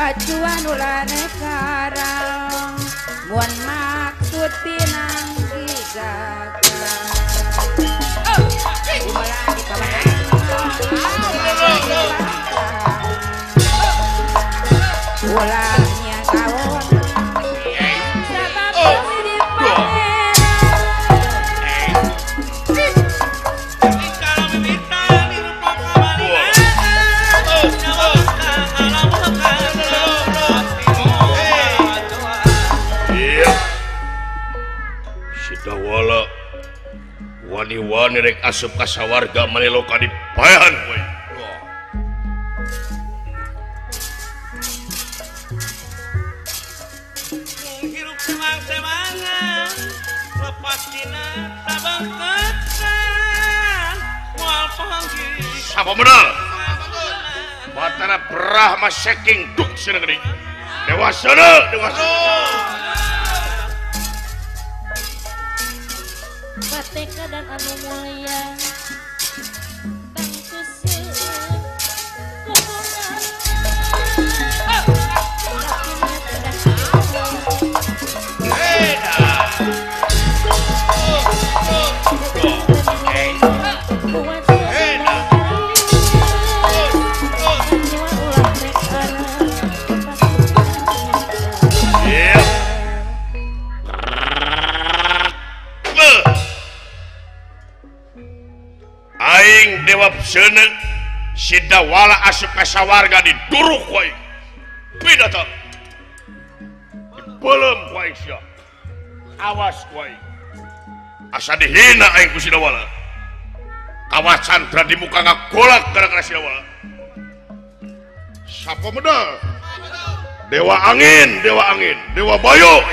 Pacuan ulah nekarang mun maksud pinanggi gagal. Ulah di ulahnya kawon sabab di pangeran. Sidawala wani-wani rek asup ka sawarga maneloka dipaehan we. Hirup semang-semangan lepas dina tabang ketan moal panggih. Sapa menal? Batara Brahma saking duk cenah geuning. Dewasana, dewasana. Pateka dan anu mulia tangtu seueur kukunan. Aing Dewa Seuneu Sidawala asup ka sawarga diduruk ku aing. Pidata. Dibeuleum ku aing sia. Awas ku aing. Asa dihina aing ku Sidawala. Kawacantra di muka ngagolak gara-gara Sidawala. Sapa medal? Dewa angin, dewa angin, dewa bayo.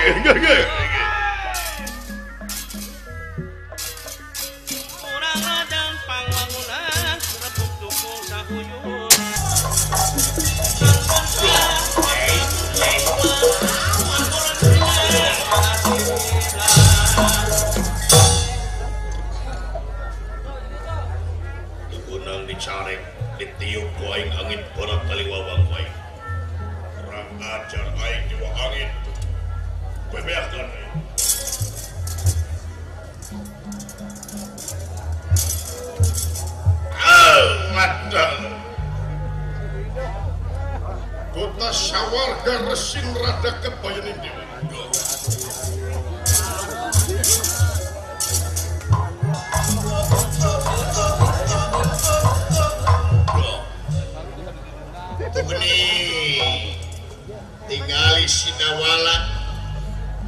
Digunang dicarek, ditiup ku aing angin barat kaliwawang ku aing. Kurang ajar aing dewa angin. Bebeakan aing. Ngadal. Kota sawarga resin rada kebayanin dewa. Gini, tingali Sidawala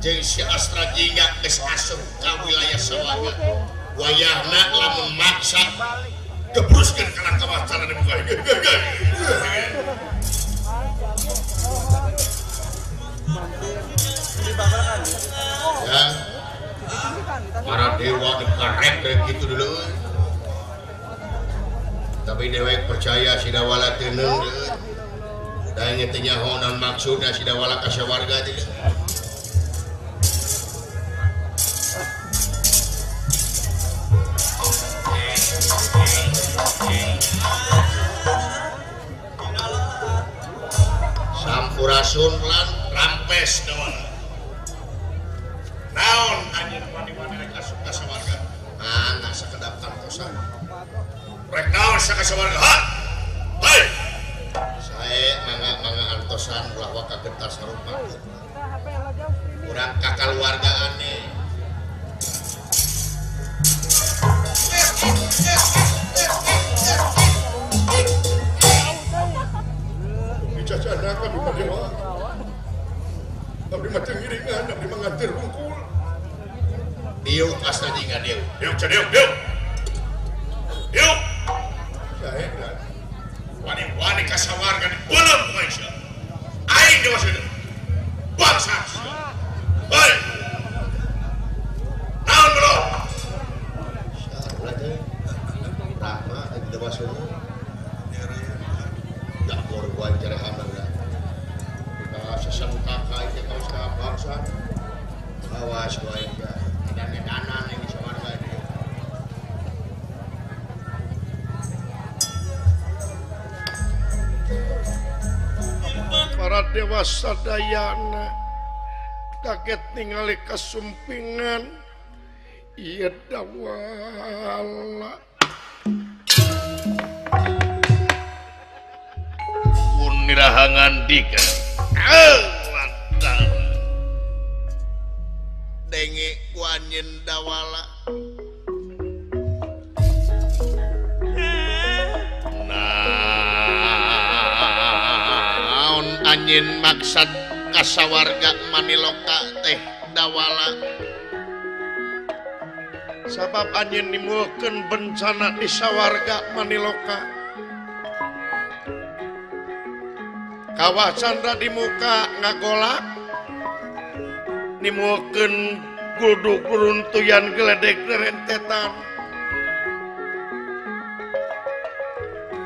jeung si Astra Jingga geus asup ka wilayah sawarga. Wayahna lamun maksa gebruskeun kana kawacana di muka. Ya, para dewa dikarek kayak gitu dulu. Tapi dewek percaya Sidawala teu dan teu nyaho naon maksudna Sidawala ka sawarga teh. Sampurasun lan rampes Dawala. Naon anjeun wani-wani rek asup ka sawarga? Mangga sakedap kantosan. Rek naon sa ka sawarga? Ha? Hei. Sae mangga-mangga antosan ulah waka gentar sarupa. Urang kakaluargaane. Dicacana ka di dewa. Abdi mah teu ngiringan, abdi mah ngantir hungkul. Diuk asta jingga diuk. Diuk diuk diuk. Diuk. Sae wani-wani ka sawarga dibeuleum ku aing sia. Aing dewa seuneu. Bangsa sia. Hei. Naon bro? Salah teh. Rahma dewa seuneu. Dapur gua cerehan udah. Kita sesengkaka itu kaos ka bangsa. Awas gua aing sia. Edan-edanan ini sawarga ini. Para dewa sadayana kaget ningali kasumpingan ieu Dawala pun nirahangan dika denge ku anjeun Dawala naon anjeun maksad kasawarga Maniloka teh Dawala sabab anjeun nimbulkeun bencana di sawarga Maniloka kawah candra di muka ngagolak nimbulkeun gudug runtuyan geledek rentetan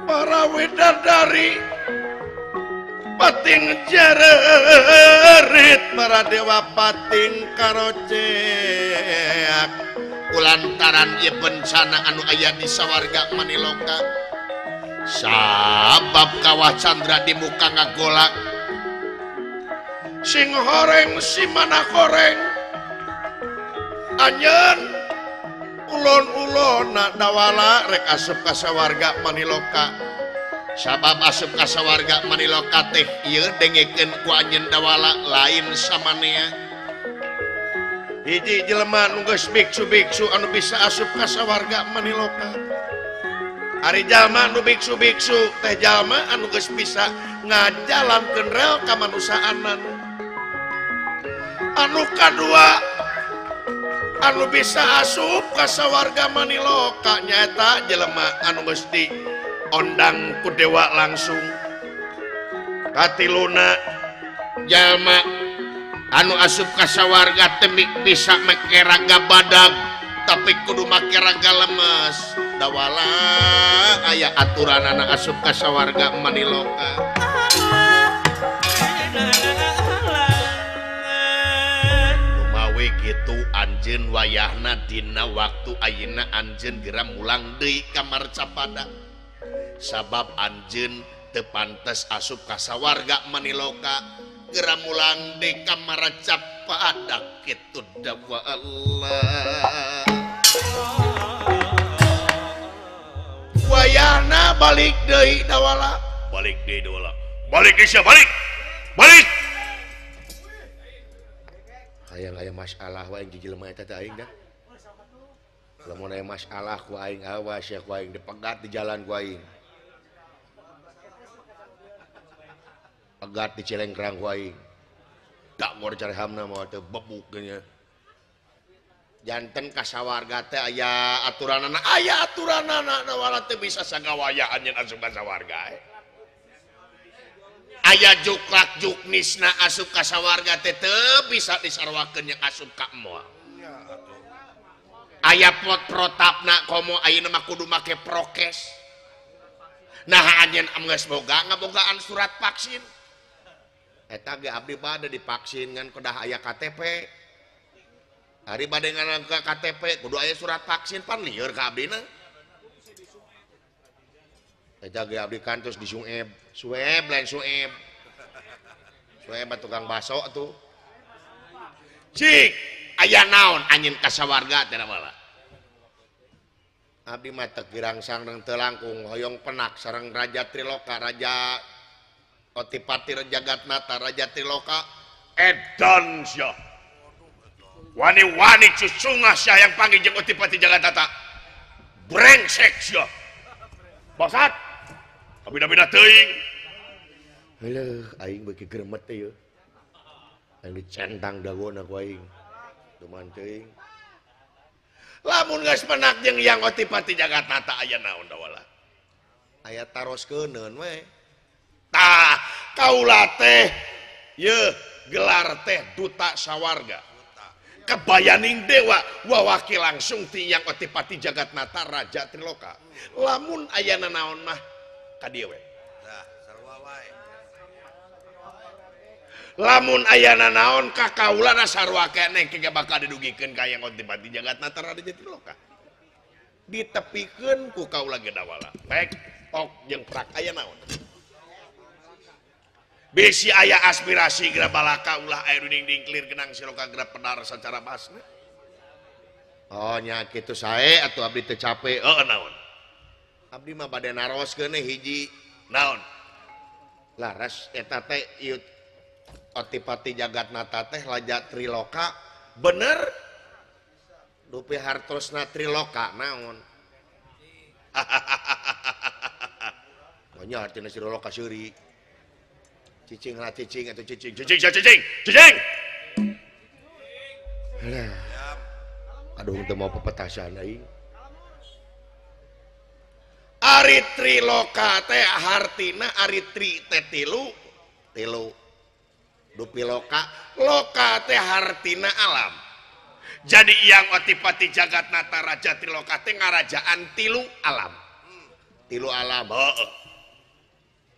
para widadari pating jerit para dewa pating karoceak kulantaran ieu bencana anu aya di sawarga Maniloka sabab kawah candra di muka ngagolak sing horeng si mana koreng anjeun ulon-ulon Dawala rek asup ka sawarga Maniloka sabab asup ka sawarga Maniloka teh ieu dengekeun ku anjeun Dawala lain samanea hiji jelema nu geus biksu-biksu anu bisa asup ka sawarga Maniloka ari jalma nu biksu-biksu teh jalma anu geus bisa ngajalankeun rel kamanusaanana anu kadua anu bisa asup ka sawarga Maniloka nyaeta jelema anu geus diondang ku dewa langsung katiluna jalma anu asup ka sawarga teh bisa make raga badag tapi kudu make raga lemes Dawala aya aturanana asup ka sawarga Maniloka lumawi kitu anjeun wayahna dina waktu ayeuna anjeun geura mulang deui ka Marcapada sabab anjeun teu pantes asup ka sawarga Maniloka geura mulang deui ka Marcapada kitu Dawala wayahna balik deui Dawala balik deui Dawala balik deui sia balik balik hayang aya masalah wae jeung jelema eta teh aing dah lamun aya masalah ku aing awas ya ku aing dipegat di jalan ku aing pegat di Cilengkrang ku aing tak ngor cari hamna mah teu bebuk nya janten ka sawarga teh aya aturanana Dawala teu bisa sagawaya anjeun asup ka sawarga aya juklak juknisna asup ka sawarga teh teu bisa disarwakeun yang asup ka moal aya pot protapna komo ayeuna mah kudu make prokes nah anjeun geus boga ngabogaan surat vaksin eta ge abdi bade divaksin ngan kedah aya KTP hari bade ngan ka KTP kudu aya surat vaksin pan lieur ka abdina eta ge abdi kantos di Sueb Sueb lain Sueb Sueb tukang baso tuh cik aya naon anjeun ka sawarga teh Dawala abdi mah teu girangsang teu langkung hoyong penak sareng Raja Triloka Raja Otipati Jagatnata Raja Triloka edan sia wani-wani cucungah sia yang panggil jeung Otipati Jagatnata brengsek sia bangsat kabina-bina teuing heuh aing beuki gremet teh yeuh aing dicentang dagona ku aing duman teuing lamun geus menak jeung Yang Otipati Jagatnata aya naon Dawala aya taroskeun we tah kaula teh yeuh gelar teh duta sawarga kebayaning dewa wawaki langsung ti Yang Otipati Jagatnata Raja Triloka lamun aya nanaon mah ka dieu we lamun aya nanaon ka kaulana sarua keneh ke bakal didugikeun ka Yang Otipati Jagatnata Raja Triloka ditepikeun ku kaula ge Dawala pek ok jeung prak aya naon Bisi aya aspirasi geura balaka ulah aya nu dingdingklir genang siloka geura pedar sacara basna. Oh nya kitu sae atuh abdi teu cape. Heuh naon? Abdi mah bade naroskeun hiji. Naon? Laras eta teh ieu Otipati Jagatnata teh raja Triloka. Bener? Dupi hartosna Triloka naon? Banyak artina Triloka seuri. Cicing lah cicing atau cicing cicing cicing cicing. Alah. Aduh teu mau pepetasan aing. Ari Triloka teh hartina ari tri teh tilu tilu. Dupi loka, loka teh hartina alam. Jadi yang Otipati Jagatnata raja Triloka teh ngarajaan tilu alam. Tilu alam heueuh.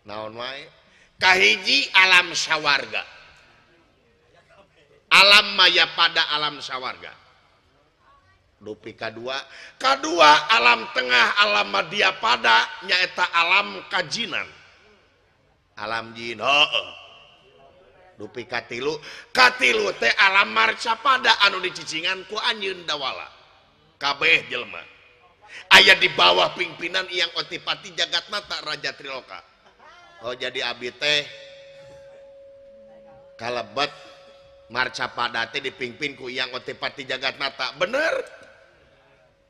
Naon wae? Kahiji alam sawarga. Alam maya pada alam sawarga. Dupi kadua, kadua alam tengah alam madya pada nyaeta alam kajinan. Alam jin heueuh. Dupi katilu, katilu teh alam marcapada anu dicicingan ku anjeun dawala. Kabeh jelema aya di bawah pimpinan Hyang Otipati Jagatnata raja Triloka. Oh jadi abdi teh kalebet marcapada teh dipimpin ku Hyang Otipati Jagatnata. Bener?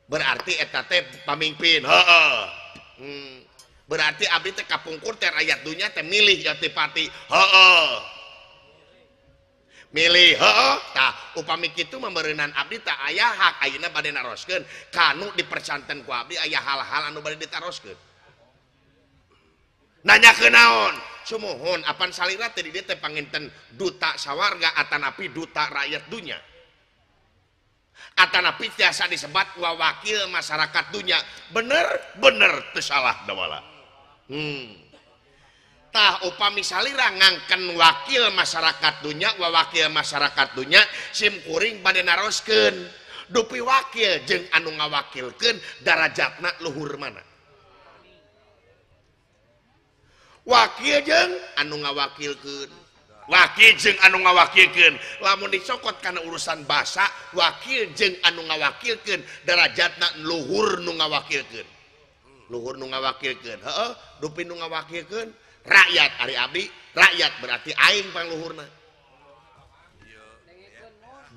Berarti eta teh pamimpin. Heeh. Berarti abdi teh kapungkur teh rakyat dunya teh milih Otipati. Heeh. Milih heeh. Tah upami kitu meureunan abdi teh aya hak ayeuna bade naroskeun kanu dipercanten ku abdi aya hal-hal anu bade ditaroskeun. Nanya ke naon? Sumuhun apan salira teh di dieu teh panginten duta sawarga atanapi duta rakyat dunya. Atanapi tiasa disebat wawakil masyarakat dunya. Bener? Bener teu salah dawala. Tah upami salira ngangken wakil masyarakat dunya, wawakil masyarakat dunya sim kuring bade naroskeun. Dupi wakil jeung anu ngawakilkeun darajatna luhur mana? Wakil jeung anu ngawakilkeun. Wakil jeung anu ngawakilkeun. Lamun dicokot kana urusan basa, wakil jeung anu ngawakilkeun darajatna luhur nu ngawakilkeun. Luhur nu ngawakilkeun. Heeh, dupi nu ngawakilkeun rakyat ari abdi, rakyat berarti aing pangluhurna.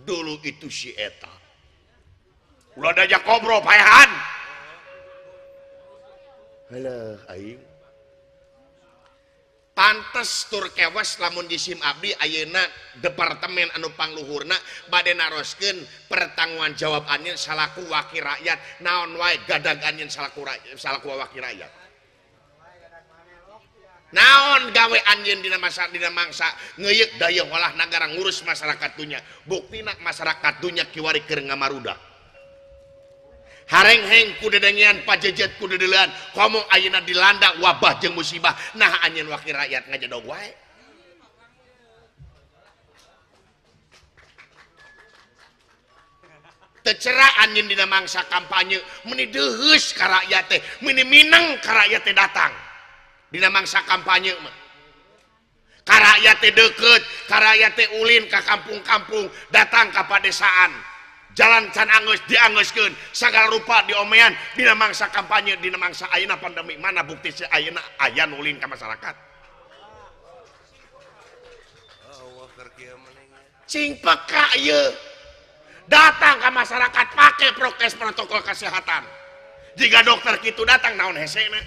Dulu itu si eta. Ulah diajak ngobrol paehan. Halah aing. Pantes tur kewas lamun jisim abdi ayeuna departemen anu pangluhurna bade naroskeun pertanggungan jawab anjeun salaku wakil rakyat naon wae gadag anjeun salaku salaku wakil rakyat. Naon gawe anjeun dina masa dina mangsa ngeuyeuk dayeuh olah nagara ngurus masyarakat dunya. Buktina masyarakat dunya kiwari keur ngamarudah. Harengheng ku dedengean pajejet ku dedeulean komo ayeuna dilanda wabah jeung musibah nah anjeun wakil rakyat ngajedog wae. Teu cera anjeun dina mangsa kampanye meuni deuheus ka rakyat teh meuni mineng ka rakyat teh datang dina mangsa kampanye mah. Ka rakyat teh deukeut, ka rakyat teh ulin ka kampung-kampung, datang ka padesaan. Jalan can anggeus dianggeuskeun, sagala rupa diomean dina mangsa kampanye, dina mangsa ayeuna pandemi. Mana bukti si ayeuna aya nu ulin ka masyarakat? Cing peka ieu. Datang ka masyarakat pake prokes protokol kesehatan. Jika dokter kitu datang naon hesena?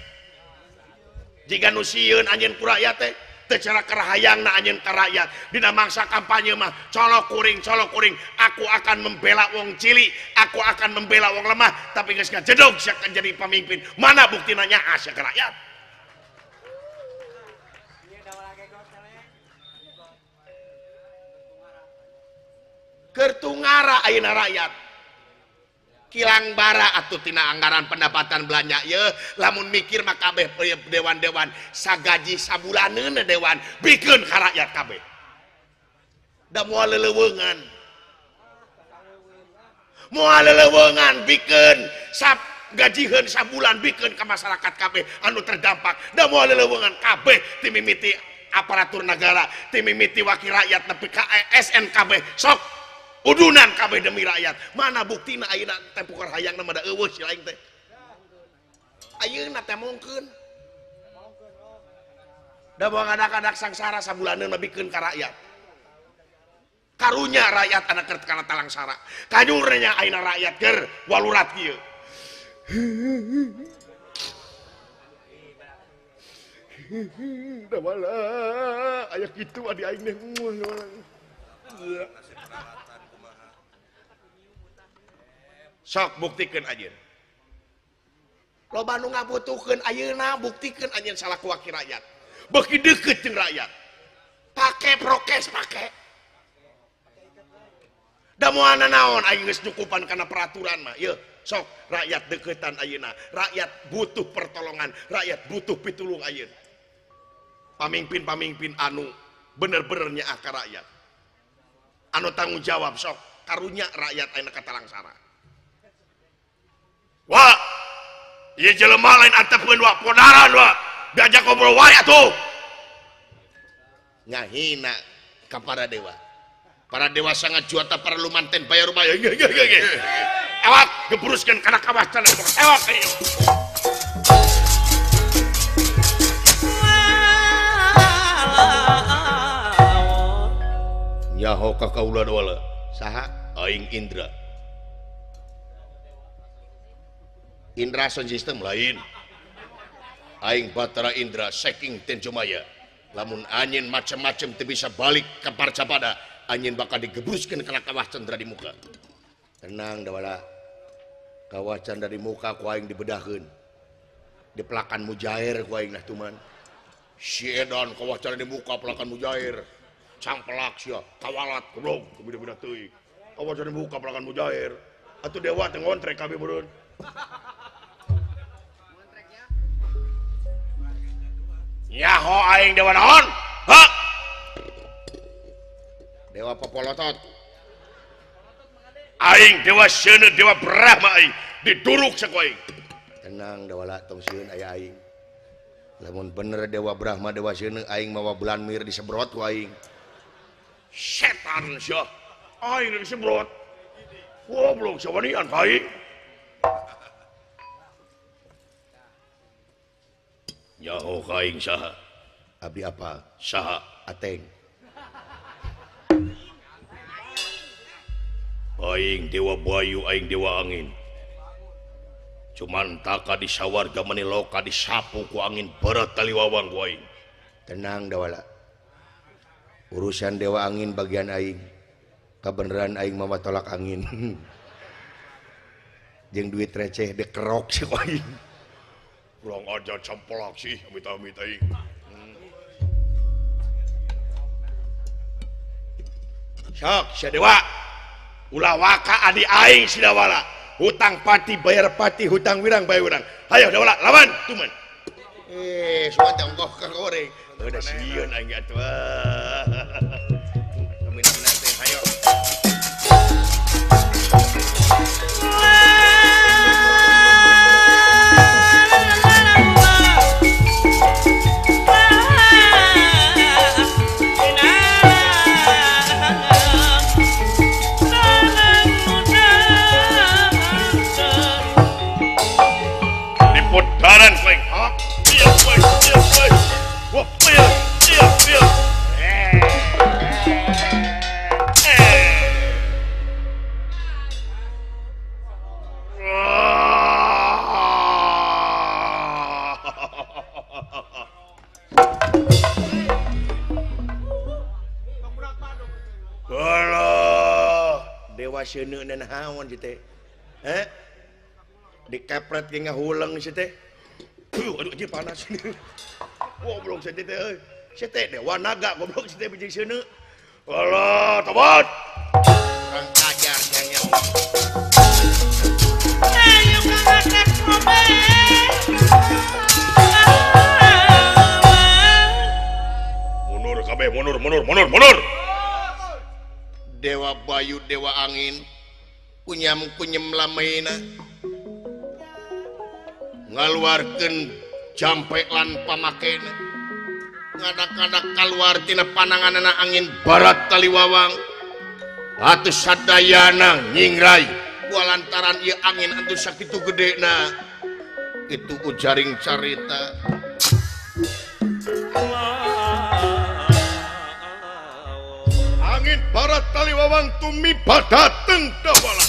Jika nu sieun anjeun ku rakyat teh teu cara kerahayangna anjeun ka rakyat. Dina mangsa kampanye mah colok kuring aku akan membela wong cilik, aku akan membela wong lemah, tapi geus ngajedog sia akan jadi pamimpin. Mana buktina nyaah sia ka rakyat? Keur tungara ayeuna rakyat. Kilang bara atuh tina anggaran pendapatan belanja ye lamun mikir mah kabeh dewan-dewan sagaji sabulaneun dewan bikeun ka rakyat kabeh. Da moal leuleungan. Moal leuleungan bikeun sap gajiheun sabulan bikeun ka masyarakat kabeh anu terdampak. Da moal leuleungan kabeh ti mimiti aparatur negara ti mimiti wakil rakyat nepi ka SNKB sok udunan kabeh demi rakyat. Mana buktina ayeuna teh pukar hayangna mah da eueuh si aing teh. Ayeuna teh mongkeun. Da moal ngadak-adak sangsara sabulaneun mah bikeun ka rakyat. Karunya rakyat anak keur kana talangsara. Kanyurnya ayeuna rakyat keur walurat kieu. Dawala aya kitu adi aing teh. Sok buktikeun anjeun. Loba nu ngabutuhkeun ayeuna buktikeun anjeun salaku wakil rakyat. Beuki deukeut jeung rakyat. Pake prokes pake. Da moal naon aing geus nyukupan kana peraturan mah. Yeuh, sok rakyat deukeutan ayeuna. Rakyat butuh pertolongan, rakyat butuh pitulung ayeuna. Pamimpin-pamimpin anu bener-bener nyaah ka rakyat. Anu tanggung jawab sok karunya rakyat ayeuna ka talangsara. Wah, ieu jelema lain antepeun wa podaran wa. Diajak ngobrol wae atuh. Ngahina ka para dewa. Para dewa sangat juata para lumanten bayar bayar. Ewak gebruskeun kana kawas cenah. Ewak ayo. Nyaho ka kaula dawala. Saha? Aing Indra. Indra sound system lain. Aing Batara Indra saking Tenjomaya. Lamun anjeun macem-macem teu bisa balik ka Parcapada, anjeun bakal digebruskeun kana kawah cendra di muka. Tenang dawala. Kawah cendra di muka ku aing dibedahkeun. Dipelakan mujair ku aing nah tuman. Si edan kawah cendra di muka pelakan mujair. Cangpelak sia, kawalat goblok beda-beda teuing. Kawah cendra di muka pelakan mujair. Atuh dewa teh ngontrek kabeh meureun. Nyaho aing dewa naon? Ha? Dewa popolotot. Aing dewa seuneu dewa Brahma aing diduruk saku aing. Tenang dawala tong sieun aya aing. Lamun bener dewa Brahma dewa seuneu aing mawa bulan mir disebrot ku aing. Setan sia. Aing disebrot. Goblok sawanian aing. Nyaho ka aing saha? Abdi apa? Saha? Ateng. Aing dewa bayu, aing dewa angin. Cuman taka di sawarga meniloka disapu ku angin berat taliwawang ku aing. Tenang dawala. Urusan dewa angin bagian aing. Kabeneran aing mah tolak angin. Jeung duit receh dikerok si ku aing. Kurang aja campolak sih, amit-amit aing. Sok, sia dewa. Ulah waka adi aing si dawala. Hutang pati bayar pati, hutang wirang bayar wirang. Hayo dawala, lawan tuman. Semua tanggoh ka goreng. Udah sieun aing atuh. Minum teh, hayo. Seuneu naon si teh? Heh? Dikepret ge ngahuleng si teh. Aduh anjir panas. Goblok si teh euy. Si teh dewa naga goblok si teh bijing seuneu. Alah, tobat. Urang ajar nya. Ayo kakak Mundur kabeh, mundur, mundur, mundur, mundur. Dewa Bayu, Dewa Angin, kunyam kunyem lameina ngaluarkeun jampe lan pamakena. Ngadak-ngadak kaluar tina pananganana angin barat taliwawang. Atuh sadayana nyingrai kualantaran ieu angin atuh sakitu gedena. Itu ujaring carita. Angin barat taliwawang tumiba dateng Dawala.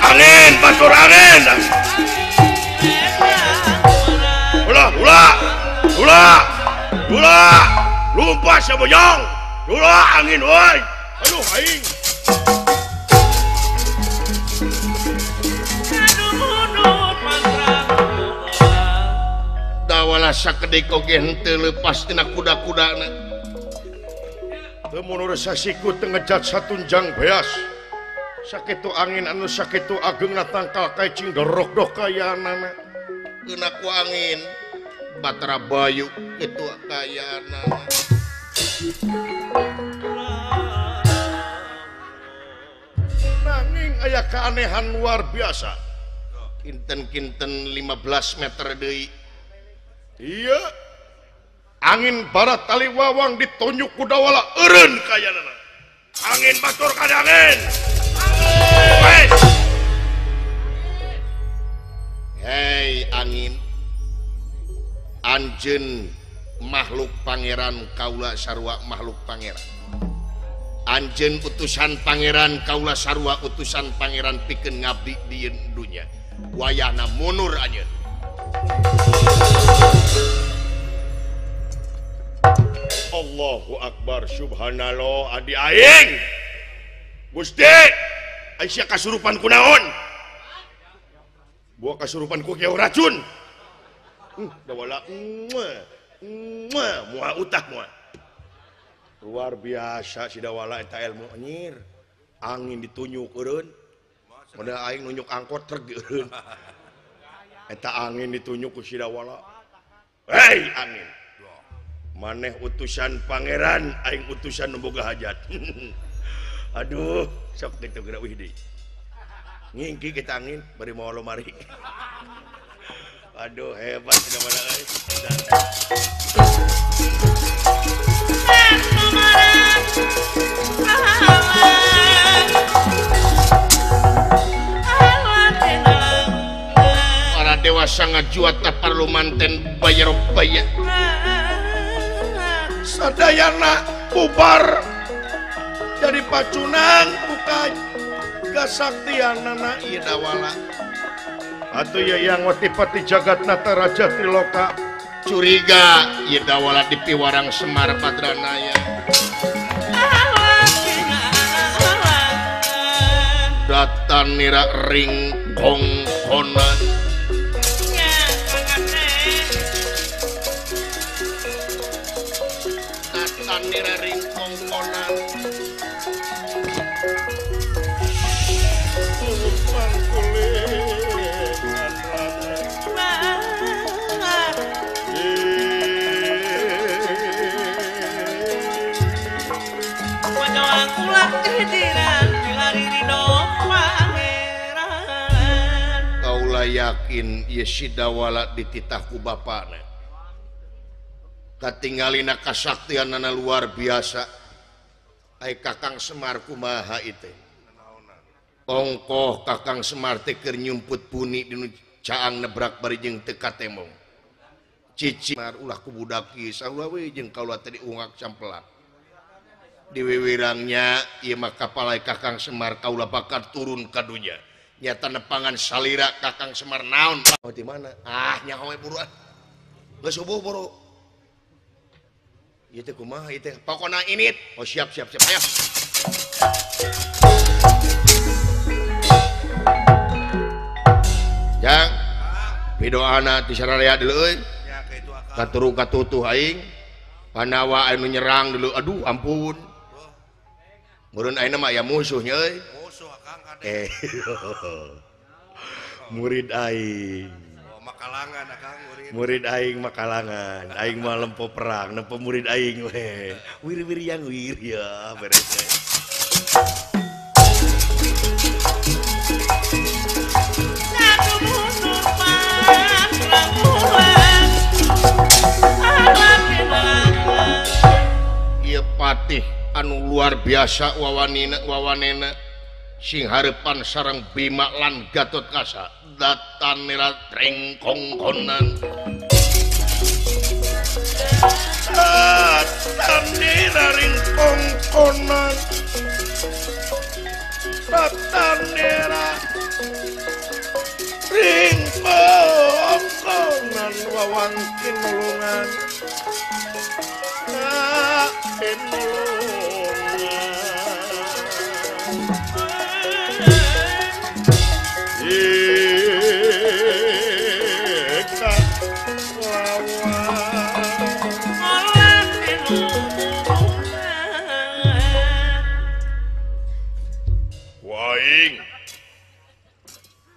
Angin batur angin. Ulah ulah ulah ulah lumpas ya bojong. Ulah angin woi. Aduh aing. Dawala sakedik oge henteu leupas tina kuda-kudana. Teu mundur sasiku teu ngejat satunjang beas. Sakitu angin anu sakitu agengna tangkal kaicing dorok-dok kayaanana. Keuna ku angin Batara Bayu kitu kayaanana. Nanging aya keanehan luar biasa. Kinten-kinten 15 meter deui. Iya. Angin barat taliwawang ditonjuk ku Dawala eureun kayaanana. Angin batur ka angin. Hei angin, anjeun makhluk pangeran kaula sarua makhluk pangeran. Anjeun utusan pangeran kaula sarua utusan pangeran pikeun ngabdi di dunya. Wayahna munur anjeun. Allahu akbar subhanallah adi aing. Gusti Aisyah kasurupan kunaon? Buah kasurupan ku kieu racun. Dawala muah utah muah. Luar biasa si Dawala eta ilmu anyir. Angin ditunyuk eureun. Model aing nunjuk angkot treg eureun. Eta angin ditunyuk ku si Dawala. Hei angin. Maneh utusan pangeran, aing utusan nu boga hajat. Aduh, sok gitu geura wih deui. Ngingki kita angin bari mawa lomari. Aduh, hebat sudah mana euy. Para dewasa ngajuat teh parlu manten bayar baya. Sadayana bubar. Jadi pacunang buka kasaktianana ieu Dawala. Atuh ya yang watipati jagat nata raja Triloka curiga ieu Dawala dipiwarang Semar Badranaya. Datan nira ring kongkonan. Datan nira ring kongkonan. Kaula yakin ieu si Dawala dititah ku bapana. Katingalina kasaktianana luar biasa. Ai Kakang Semar kumaha ieu? Ongkoh Kakang Semar teh keur nyumput puni dinu caang nebrak bari jeung teu katemong. Cici Mar ulah ku budak ieu sarua we jeung kaula teh diungak sampelak. Di wiwirangnya ieu mah kapalai Kakang Semar kaula bakal turun ka dunya. Nyata nepangan salira Kakang Semar naon? Oh di mana? Ah nyaho we buru ah. Geus subuh buru. Ieu teh kumaha ieu teh? Pokona init. Oh siap siap siap. Ayo. Jang. Pidoana ti sararea deuleu euy. Katuru katutuh aing. Pandawa anu nyerang dulu. Aduh ampun. Meureun ayeuna mah aya musuhnya euy. Musuh Akang kade. Murid aing. Oh, makalangan Akang murid. Murid aing makalangan. Aing mah lempo perang, nempo murid aing we. Wir-wir yang wir ya beres. Ieu patih anu luar biasa wawanina wawanena sing hareupan sareng Bima lan Gatotkaca datanira trengkongkonan datanira ringkongkonan datanira ringkongkonan wawang kinulungan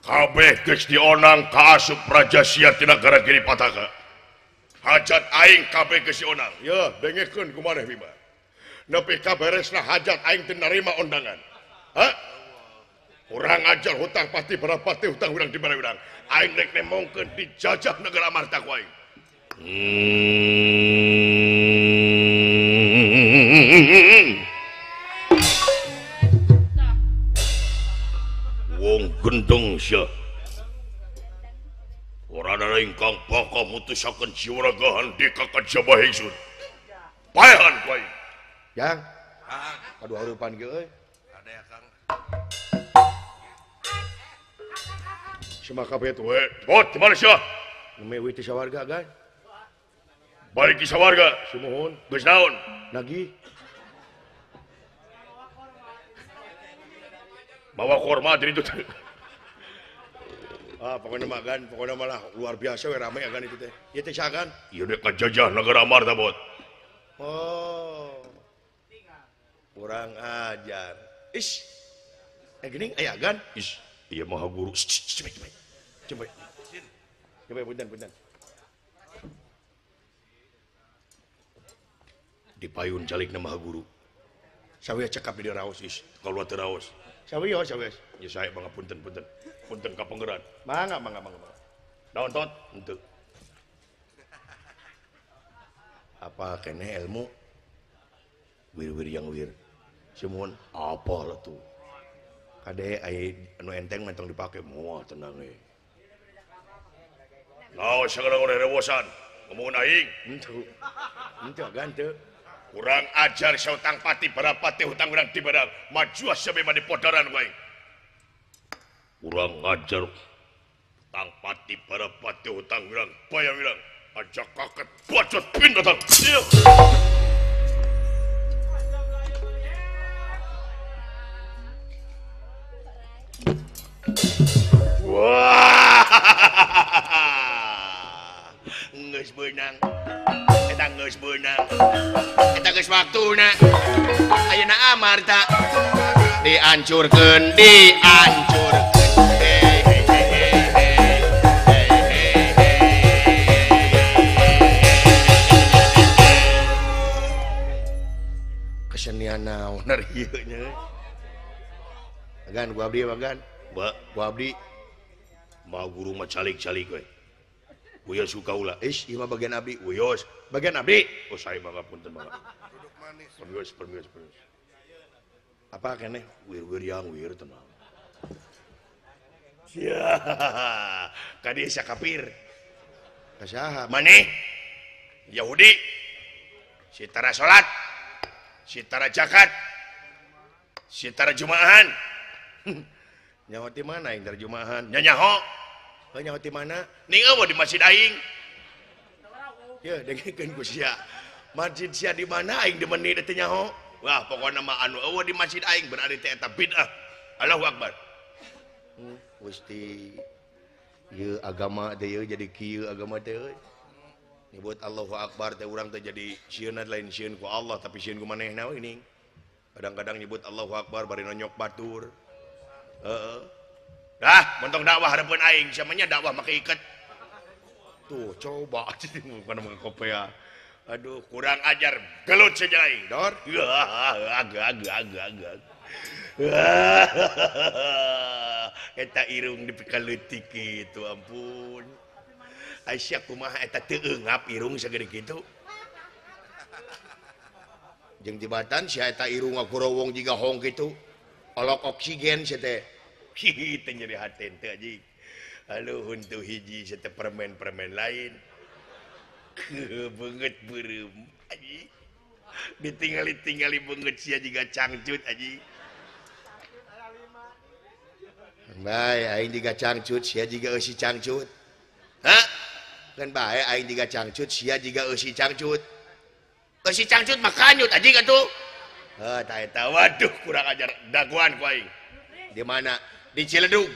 kabeh geus dionang ka asup Raja Sia tina negara Giri Pataka. Hajat aing kabeh geus dionang. Yeuh, dengekeun ku maneh Bima. Nepi ka beresna hajat aing teu narima undangan. Hah? Urang ajar hutang pasti berapati hutang urang di mana urang. Aing rek nemongkeun dijajah negara Amarta ku aing. Wong gendeng sia. Ora ana ingkang bakal mutusaken jiwa raga handika kajaba ingsun. Paehan ku aing. Jang. Aduh hareupan ge euy. Ade Kang. Cuma kabeh we. Bot di mana sia? Neme we teh sawarga gan. Balik di sawarga. Sumuhun. Geus naon? Nagih. Bawa korma dari itu. Ah, pokoknya magan, pokoknya malah luar biasa we rame agan itu teh. Ieu teh sagan. Ieu dek kajajah negara Amarta bot. Oh. Kurang ajar. Is. Geuning aya agan. Is, ieu maha guru. Coba coba. Coba punten punten. Dipayun calikna maha guru. Sawieu cekap di raos is. Kaluar teu raos. Sawieu sawieu. Ya saya mangga punten punten. Punten ka pangeran. Mangga mangga mangga. Naon tot? Henteu. Apa kene ilmu? Wir-wir yang wir. Sumuhun apa lah tuh? Kade ai anu enteng mentong dipake moal tenang we. Naon sagala rewosan? Ngomongin aing. Henteu. Henteu ganteu. Kurang ajar sia hutang pati barapati hutang urang di barang. Maju sia bema di podaran ku aing. Kurang ajar hutang pati barapati hutang urang bayar urang. Aja kaket bacot pindatang. Wah. Geus beunang. Eta geus beunang. Eta geus waktuna. Ayeuna Amarta dihancurkeun, dihancurkeun. Kesenian naon ieu nya. Agan gua abdi agan. Ba, gua abdi maha guru mah calik-calik we. Wios ku kaula. Is, ieu mah bagian abdi. Wios, bagian abdi. Oh, saya mangga punten mangga. Duduk manis. Permios, permios, permios. Apa keneh? Wir-wir yang wir tenang. Sia. Ka dieu sia kafir. Ka saha? Maneh? Yahudi. Si tara salat. Si tara zakat. Si tara jumaahan. Nyaho ti mana aing tara jumaahan? Nya nyaho. Heuh nyaho ti mana? Ning eueuh di masjid aing. Yeuh dengekeun ku sia. Masjid sia di mana aing demen teh nyaho? Wah, pokokna mah anu eueuh di masjid aing berarti teh eta bid'ah. Allahu akbar. Gusti ieu agama teh ieu jadi kieu agama teh euy. Nyebut Allahu akbar teh urang teh jadi sieun lain sieun ku Allah tapi sieun ku manehna we geuning. Kadang-kadang nyebut Allahu akbar bari nonyok batur. Heeh. Dah, montong dakwah hareupeun aing samanya dakwah make iket. Tuh, coba bukan make kopea. Aduh, kurang ajar gelut saja aing. Dor. Agak. Eta irung dipikaletik kitu ampun. Aisyah kumaha eta teu eungap irung sagede kitu. Jeung tibatan sia eta irung ngagorowong jiga hong kitu. Olok oksigen sia teh. Teu nyeri hate teh anjing. Aduh huntu hiji sia teh permen-permen lain. Beungeut beureum anjing. Ditingali-tingali beungeut sia jiga cangcut anjing. Bae aing jiga cangcut sia jiga eusi cangcut. Hah? Kan bae aing jiga cangcut sia jiga eusi cangcut. Eusi cangcut mah kanyut anjing atuh. Heuh tah eta waduh kurang ajar daguan ku aing. Di mana? Di Ciledug.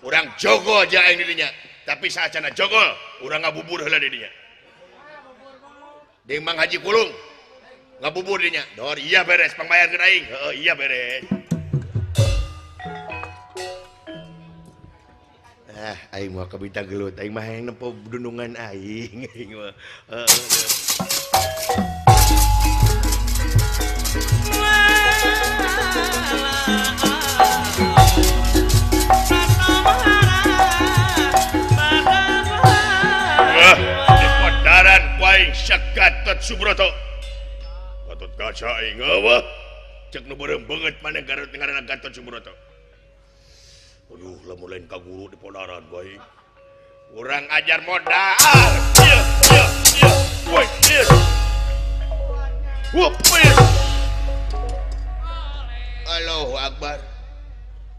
Urang jogo aja aing di dinya. Tapi saacana jogol urang ngabubur heula di dinya. Deung Mang Haji Kulung ngabubur dinya. Dor iya beres pangbayarkeun aing. Heuh iya beres. Ah, aing mah kabita gelut, aing mah hayang nempo dunungan aing, aing mah. Dipodaran ku aing Gatot Subroto. Gatot Kaca aing eueuh. Cek nu beureum beungeut maneh Garut ngaranna Gatot Subroto. Aduh, lamun lain ka guru di podaran baik. Urang ajar modal. Ieu, ieu, ieu. Woi, ieu. Wup, ieu. Allahu Akbar.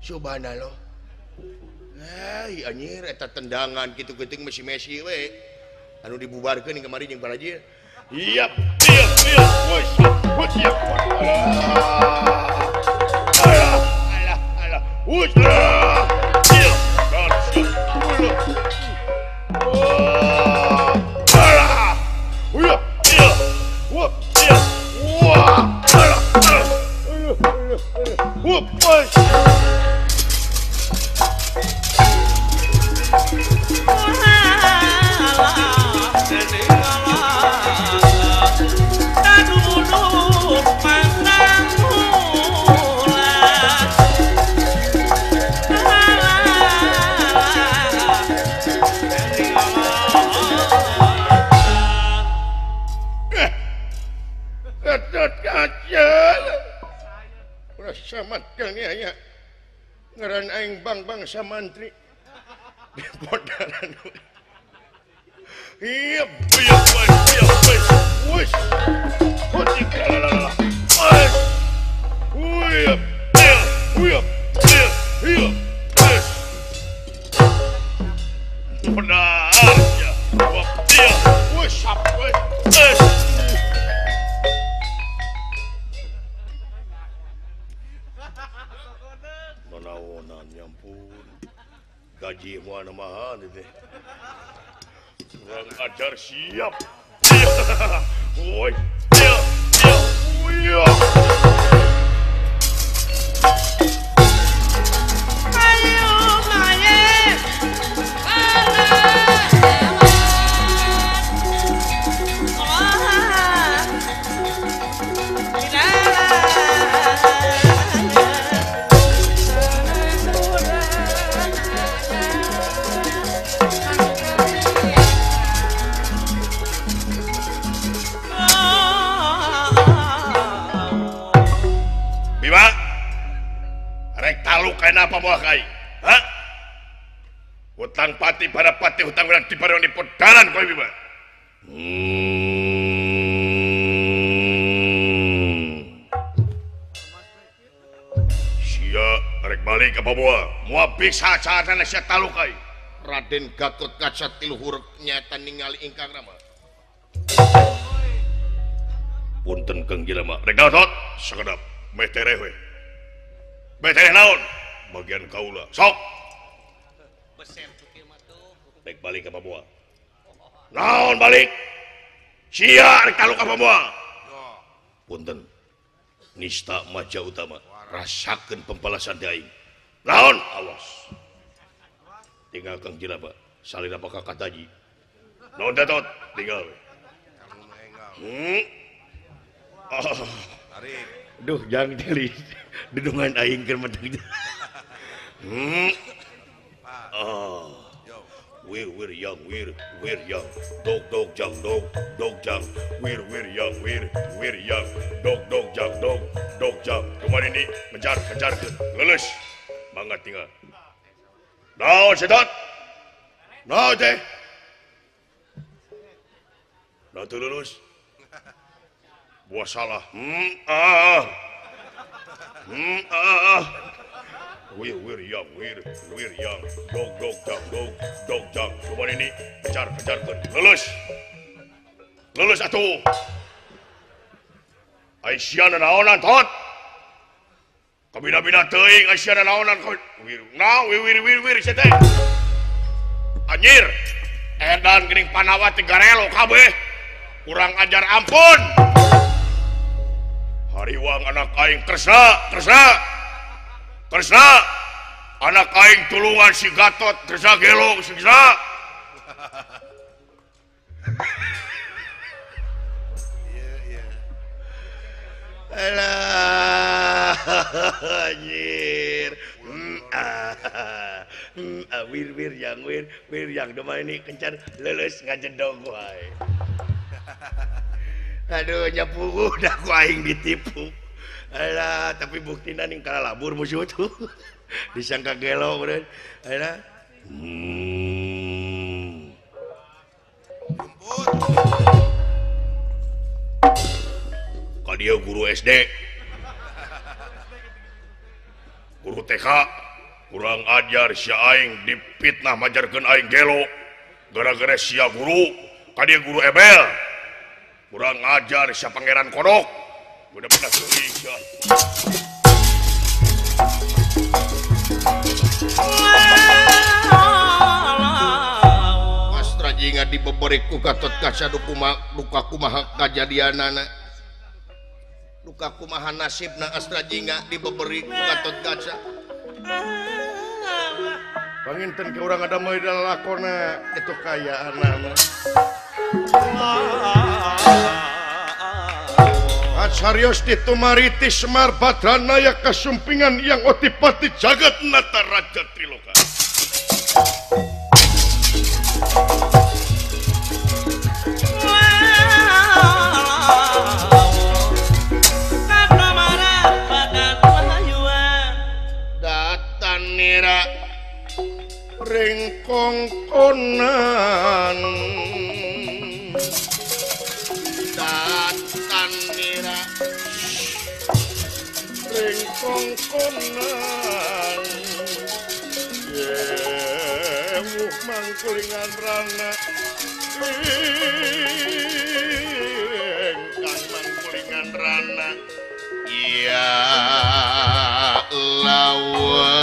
Subhanallah. Hei, anjir eta tendangan kitu geuting Messi-Messi we. Anu dibubarkeun kamari jeung Brazil. Iya, iya, iya. Woi, woi, iya. Alah, alah, alah. Woi. Ngaran aing bang-bang samantri di podaran. Iya, iya, iya, wis. Iya, iya, iya, iya. Benar ya. Iya, wis, wis. Naonan nyampun gaji moal namahan teh. Urang ajar siap. Woi. Iya, iya. Ayo maye. Kenapa moal kai? Hah? Hutang pati pada pati hutang urang diparang di podaran kowe Bima. Sia rek balik apa moal? Moal bisa saatna sia talukai. Raden Gatot Kaca tiluhur nyata ningali ingkang rama. Punten Kang Jelema. Rek Gatot sakedap meh tereh we. Meh tereh naon? Bagian kaula sok rek balik apa moal? Naon balik? Sia rek taluk apa moal? Punten nista maja utama rasakeun pembalasan di aing. Naon? Awas tinggal Kang Jelema salin apa kakak taji. Naon Gatot? Tinggal we. Oh. Duh jangan teli. Dudungan aing keur menang. Oh. Wir wir yang wir wir yang dog dog jang dog dog jang wir wir yang wir wir yang dog dog jang dog dog jang. Kemarin ini kejar kejar lulus mangga tinggal. Naon sedot? Naon teh? Nah tuh lulus. Buah salah. Wir wir yang wir wir yang dog dog jang dog dog jang. Kemarin ini kejar kejar lulus. Lulus atuh. Aisyah naonan tot. Kabina-bina teuing Aisyah naonan. Nah wir wir wir wir sia teh. Anjir. Edan geuning panawati garelo kabeh. Kurang ajar ampun. Hariwang anak aing Kresna, Kresna. Kresna. Anak aing tulungan si Gatot, Kresna gelo si Kresna. Iya, iya. Alah, anjir. Wir wir yang wir wir yang domba ini kencan lulus ngajedog wae. Aduh nyapu udah ku aing ditipu. Alah, tapi buktina ning kalalabur musuh tuh. Disangka gelo meureun. Alah. Ka dieu guru SD. Guru TK kurang ajar sia aing dipitnah majarkeun aing gelo gara-gara sia guru ka dieu guru ebel. Kurang ajar sia Pangeran Kodok. Bener-bener teuing sia. Astra Jingga dibeberi ku Gatot Kaca duka kumaha kajadianana. Duka kumaha nasibna Astra Jingga dibeberi ku Gatot Kaca. Panginten ke urang ada moal lakona itu kayaanana. Acarios ditumariti Semar Badranaya kasumpingan yang otipati jagat nata raja Triloka. Datan nira ringkongkonan. Datan nira ringkongkonan. Yewuh mangkulingan rana ingkang mangkulingan rana. Ya lawa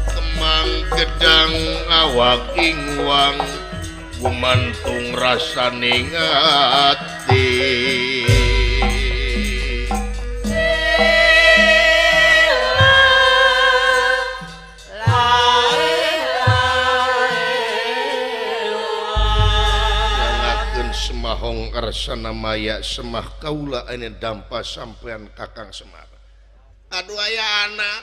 kemang gedang awak ingwang gumantung rasane ati. Nangakeun semahong arsana maya semah kaula ane dampa sampean Kakang Semar. Aduh aya anak.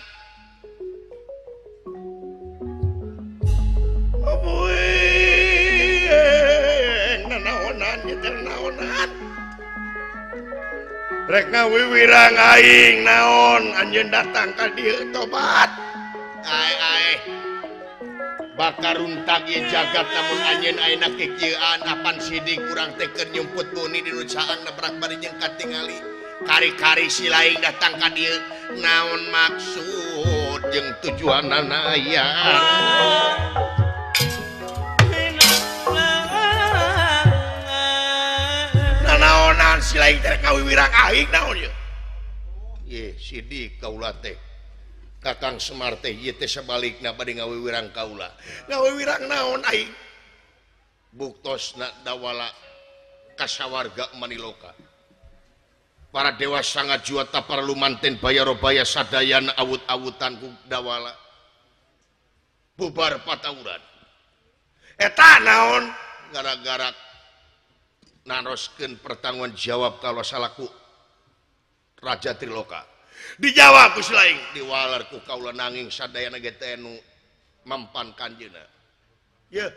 Nanaonan ieu teh naonan. Rek ngawiwirang aing naon anjeun datang ka dieu tobat. Ae ae. Bakar runtag ieu jagat namun anjeun ayeuna kikieuan apan sidik urang teh keur nyumput buni di nu caang nebrak bari jeung katingali. Kari-kari si laing datang ka dieu naon maksud jeung tujuanana aya. Naonan si laing teh kawiwirang aing naon ieu? Ye sidik kaula teh. Kakang Semar teh ieu teh sabalikna bade ngawiwirang kaula. Ngawiwirang naon aing? Buktosna dawala kasawarga maniloka. Para dewa sangat juata parlu manten bayarobaya sadayana awut-awutan ku dawala. Bubar patauran. Eta naon? Gara-gara naroskeun pertanggungan jawab kalau salaku Raja Triloka dijawab ku Silaing diwaler ku kaula nanging sadayana ge teh nu mempan kanjeunna yeuh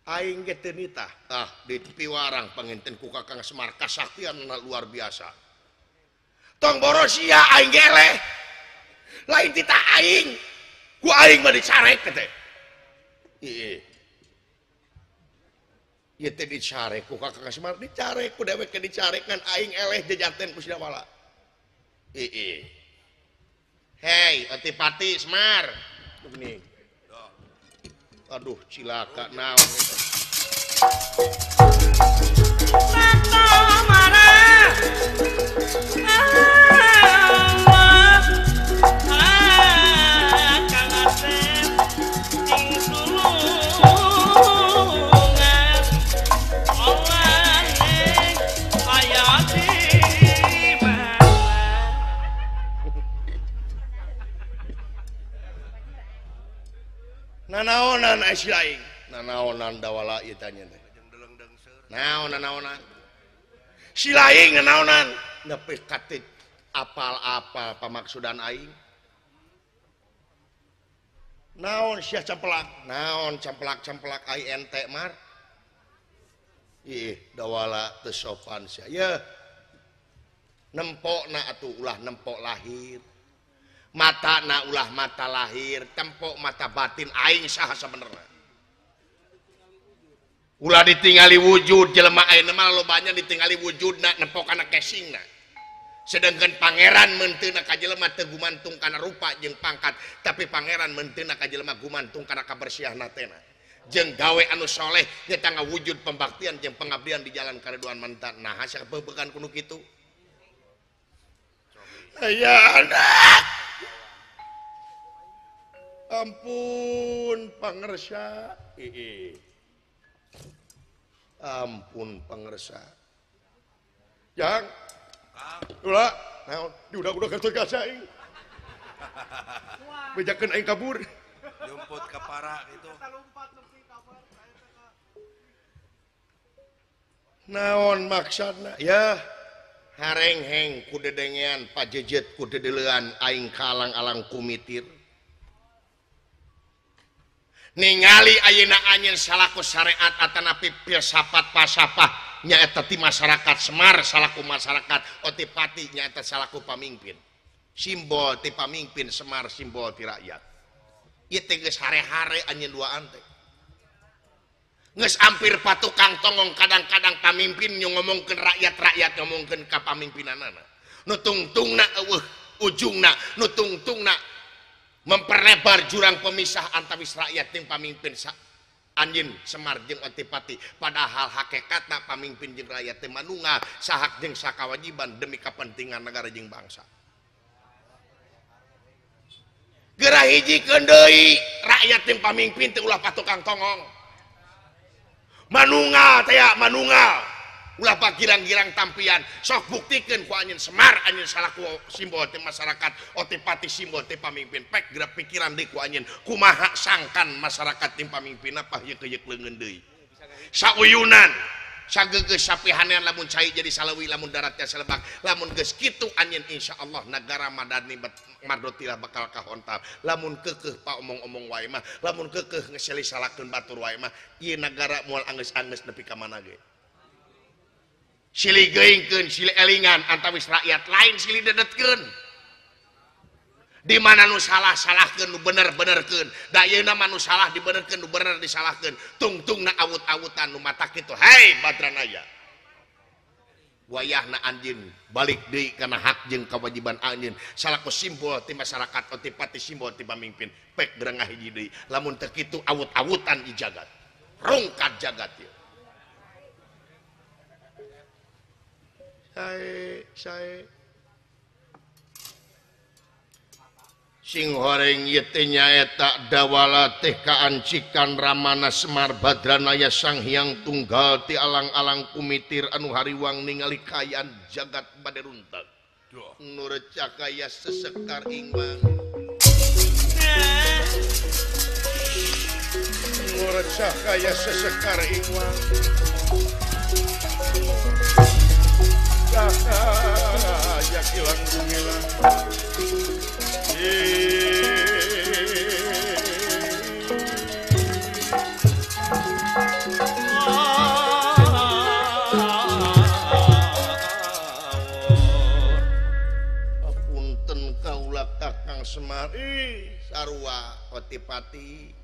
aing ge teu nitah ah di piwarang panginten ku Kakang Semar kasaktianna luar biasa tong boros sia aing ge eleh lain titah aing ku aing mah dicarek teh ieu ieu teh dicarek ku Kakang Semar dicarek ku dewek ge dicarek ngan aing eleh jajaten ku Sidawala ieu hei Otipati Semar geuning aduh cilaka naon eta nanaonan ai Silaing nanaonan dawala ieu tanya teh naon nanaonan Silaing nanaonan nepi ka teu apal-apal pamaksudan aing naon sia campelak naon campelak-campelak ai ente mar ih dawala teu sopan sia yeuh nempokna atuh ulah nempok lahir mata na ulah mata lahir tempok mata batin aing saha sabenerna ulah ditingali wujud jelema ayeuna mah lobanya ditingali wujudna nempok kana casingna sedangkan pangeran meunteuna ka jelema teu gumantung kana rupa jeung pangkat tapi pangeran meunteuna ka jelema gumantung kana kabersiahna teh jeung gawe anu soleh nyata ngawujud pembaktian jeung pengabdian di jalan kareduan mantan nah sia beubekan kudu kitu aya anak ampun pangersa ampun pangersa jang ulah naon diudag-udag ka aing bejakeun aing kabur jumput ka para gitu naon maksudna ya harengheng ku dedengean pajejet ku dedeulean aing kalang-alang kumitir ningali ayeuna anjeun salaku syariat atanapi filsafat falsafah nyaeta ti masyarakat Semar salaku masyarakat Otipati nyaeta salaku pamimpin simbol ti pamimpin Semar simbol ti rakyat ieu teh geus hare-hare anjeun duaan teh geus ampir patukang tongong kadang-kadang pamimpin nyu ngomongkeun rakyat-rakyat ngomongkeun ka pamimpinanana nu tungtungna eueuh ujungna nu tungtungna memperlebar jurang pemisah antawis rakyat jeung pamimpin anjeun Semar jeung Otipati padahal hakikatna pamimpin jeung rakyat teh manunggal sahak jeung sakawajiban demi kepentingan negara jeung bangsa geura hijikeun deui rakyat jeung pamimpin teh ulah patukang tongong manunggal teh manunggal ulah pagirang-girang tampian sok buktikeun ku anjeun Semar anjeun salaku simbol ti masyarakat Otipati simbol ti pamimpin pek geura pikiran deui ku anjeun kumaha sangkan masyarakat ti pamimpinna pah yeuk-yeuk leungeun deui sauyunan sagegeus sapihanean lamun cai jadi salawi lamun daratnya selebak lamun geus kitu anjeun insyaallah nagara madani mardotilah bakal kahontal lamun keukeuh paomong-omong wae mah lamun keukeuh ngeseli-salakeun batur wae mah ieu nagara moal anggeus-anggeus nepi ka mana ge silih geuingkeun silih elingan antawis rakyat lain silih dedetkeun di mana nu salah salahkeun nu bener benerkeun da ayeuna mah nu salah dibenerkeun nu bener disalahkeun tungtungna awut-awutan nu mata kitu hei Badranaya wayahna anjeun balik deui kana hak jeung kewajiban anjeun salaku simbol ti masyarakat Otipati simbol ti pamimpin pek gerengah hiji deui lamun teu kitu awut-awutan di jagat rungkad jagat ieu sae sing horeng ieu teh nyaeta dawala teh kaancikan Ramana Semar Badranaya Sang Hyang Tunggal ti alang-alang kumitir anu hariwang ningali kaayaan jagat bade runtag nu recak kaya sesekar ingwang nu recak kaya sesekar ingwang ya kilang Punten kaula Kakang Semar sarua otipati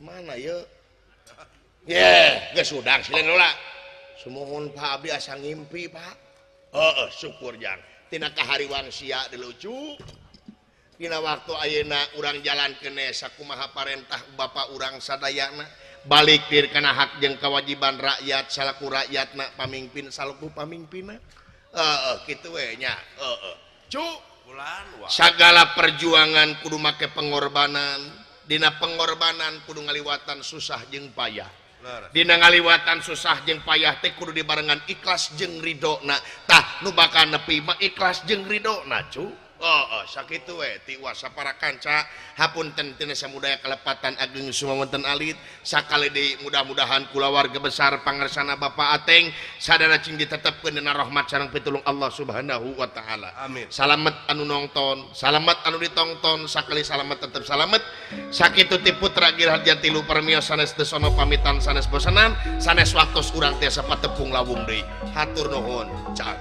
mana ya? Ye, geus udang sileun heula. Sumuhun Pak abdi asa ngimpi Pak. Heeh, syukur jang. Tina kahariwang sia dilucu. Dina waktu ayeuna urang jalan keneh sakumaha parentah bapak urang sadayana balik dir kana hak jeung kewajiban rakyat salaku rakyatna pamingpin salaku pamingpinna. Heeh, kitu we nya. Heeh. Cu, sagala perjuangan kudu make pengorbanan. Dina pengorbanan kudu ngaliwatan susah jeung payah. Dina ngaliwatan susah jeung payah teh kudu dibarengan ikhlas jeung ridona. Tah nu bakal nepi mah ikhlas jeung ridona cu. Oh, sakitu we tiwas sapara kanca hapunten tina samudaya kalepatan ageng sumawonten alit sakali deui mudah-mudahan kulawarga besar pangersana Bapak Ateng sadana cing ditetepkeun dina rahmat sareng pitulung Allah Subhanahu wa taala. Amin. Salamet anu nongton, salamet anu ditongton, sakali salamet tetep salamet. Sakitu ti putra Girharja tilu permios sanes desono pamitan sanes bosenan, sanes waktos urang tiasa patepung lawung deui. Hatur nuhun. Cak.